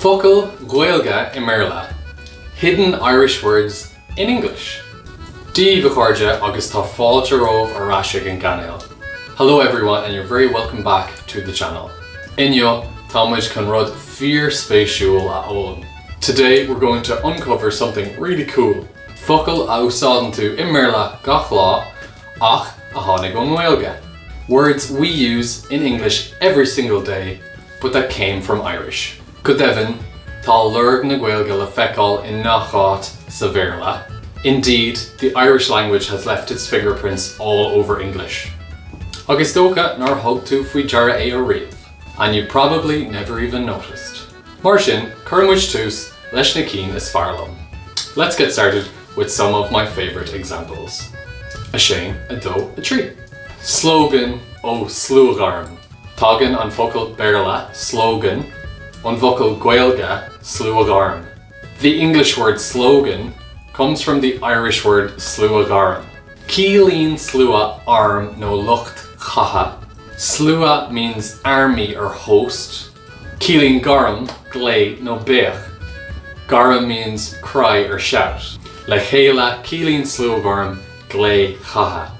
Focail Ghaeilge i mBéarla, Hidden Irish Words in English. Dia daoibh a chairde agus tá fáilte romhaibh ar ais ag an gcainéal. Hello everyone and you're very welcome back to the channel. Inniu tá muid chun rud fíorspéisiúil a fhoghlaim. Today we're going to uncover something really cool, focail a úsáideann tú i mBéarla gach lá ach a tháinig ón nGaeilge. Words we use in English every single day but that came from Irish. Go deimhin, tá lorg na Gaeilge le feiceáil i ngach áit sa Bhéarla. Indeed, the Irish language has left its fingerprints all over English. Agus is dócha nár thug tú faoi deara é ariamh. And you probably never even noticed. Mar sin, cuirfidh muid tús leis na cinn is fearr liom. Let's get started with some of my favourite examples. 1, 2, 3. Slogan ó sluaghairm. Tagann an focal Béarla slogan ón bhfocal Gaeilge sluaghairm. The English word slogan comes from the Irish word sluaghairm. Ciallaíonn slua arm nó lucht catha. Slua means army or host. Ciallaíonn gairm glao nó béic. Gairm means cry or shout. Le chéile ciallaíonn sluaghairm glao catha.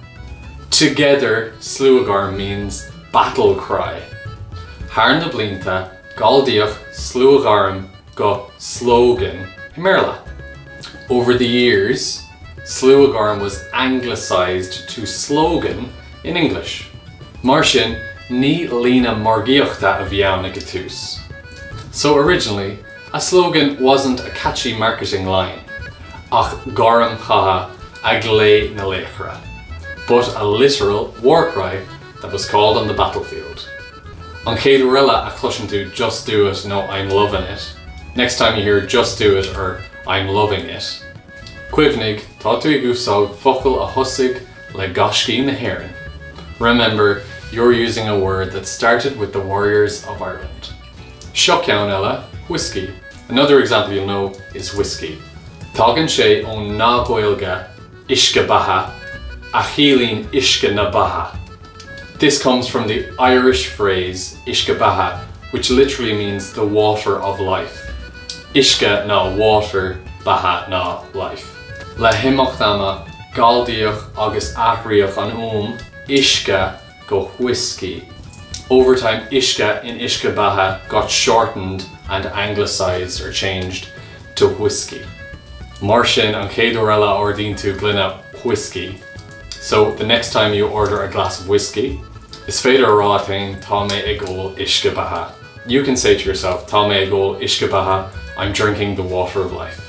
Together sluaghairm means battle cry. Thar na blianta, galldaíodh sluaghairm go slogan i mBéarla. Over the years, sluaghairm was anglicised to slogan in English. Mar sin, ní líne margaíochta a bhí ann ag an tús. So originally, a slogan wasn't a catchy marketing line, ach gairm chatha a ghlaoigh na laochra, but a literal war cry that was called on the battlefield. An chéad uair eile a chloiseann tú just do it nó I'm lovin' it, next time you hear just do it or I'm loving it, cuimhnigh, tá tú ag úsáid focal a thosaigh le gaiscígh na hÉireann. Remember, you're using a word that started with the warriors of Ireland. Seo ceann eile, whiskey. Another example you'll know is whiskey. Tagann sé ón nath Gaeilge uisce beatha, a chiallaíonn uisce na beatha. This comes from the Irish phrase uisce beatha, which literally means the water of life. Uisce ná water, beatha ná life. Le himeacht ama, galldaíodh agus athraíodh an fhuaim uisce go whiskey. Over time, uisce in uisce beatha got shortened and anglicised or changed to whiskey. Mar sin, an chéad uair eile a ordaíonn tú gloine whiskey, so the next time you order a glass of whiskey, is féidir a rá leat féin tá mé ag ól uisce beatha. You can say to yourself tá mé ag ól uisce beatha, I'm drinking the water of life.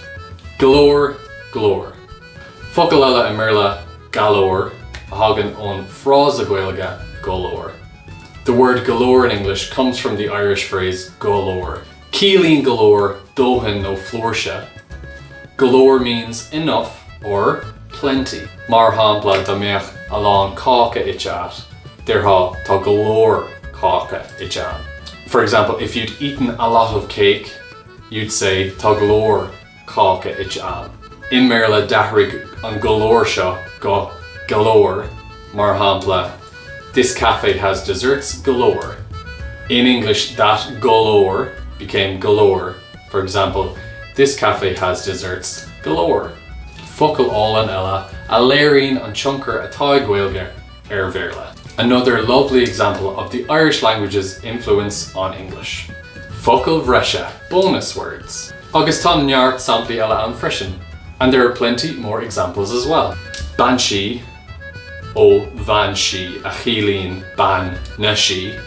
Go leor, glór. Focal eile i mBéarla, galore, a thagann ón frása Gaeilge go leor. The word galore in English comes from the Irish phrase go leor. Ciallaíonn go leor dóthain nó flúirse. Go leor means enough or plenty. Mar shampla, dá mbeadh a lán cáca ite agat, déarfá tá go leor cáca ite agam. For example, if you'd eaten a lot of cake, you'd say tá go leor cáca ite agam. I mBéarla d'athraigh an go leor seo go galore, mar shampla, This cafe has desserts galore. In English that go leor became galore, for example, This cafe has desserts galore. Focal álainn eile a léiríonn an tionchar atá ag Gaeilge ar Bhéarla. Another lovely example of the Irish language's influence on English. Focail bhreise, bonus words. Agus tá neart samplaí eile ann freisin. And there are plenty more examples as well. Bean sí, ó bhean sí a chiallaíonn bean na sí.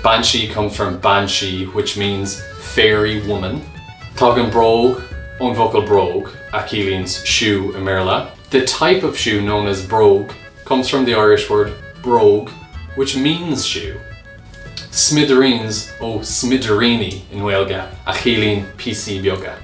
Banshee comes from banshee which means fairy woman. Tagann bróg ón bhfocal bróg a chiallaíonn shoe i mBéarla. The type of shoe known as brogue comes from the Irish word bróg which means shoe. Smithereens ó smidiríní i nGaeilge a chiallaíonn píosaí beaga.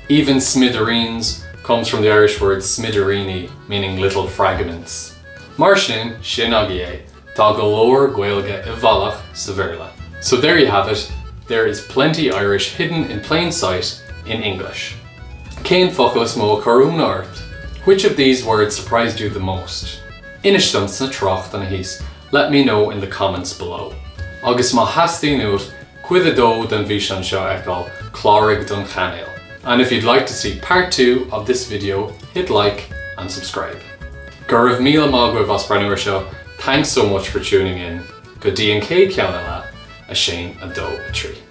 Even smithereens comes from the Irish word smidiríní meaning little fragments. Mar sin, sin agaibh é, tá go leor Gaeilge i bhfolach sa Bhéarla. So there you have it, there is plenty Irish hidden in plain sight in English. Cén focal is mó a chuir ionadh ort? Which of these words surprised you the most? Inis dom sna tráchtanna thíos, let me know in the comments below. Agus má theastaíonn uait. cuid a dó den bhfíseán seo a fheiceáil, cláraigh don chainéal. And if you'd like to see part 2 of this video, hit like and subscribe. Go raibh míle maith agaibh as breathnú ar seo, thanks so much for tuning in. Go dtí an chéad cheann eile, 1, 2, 3.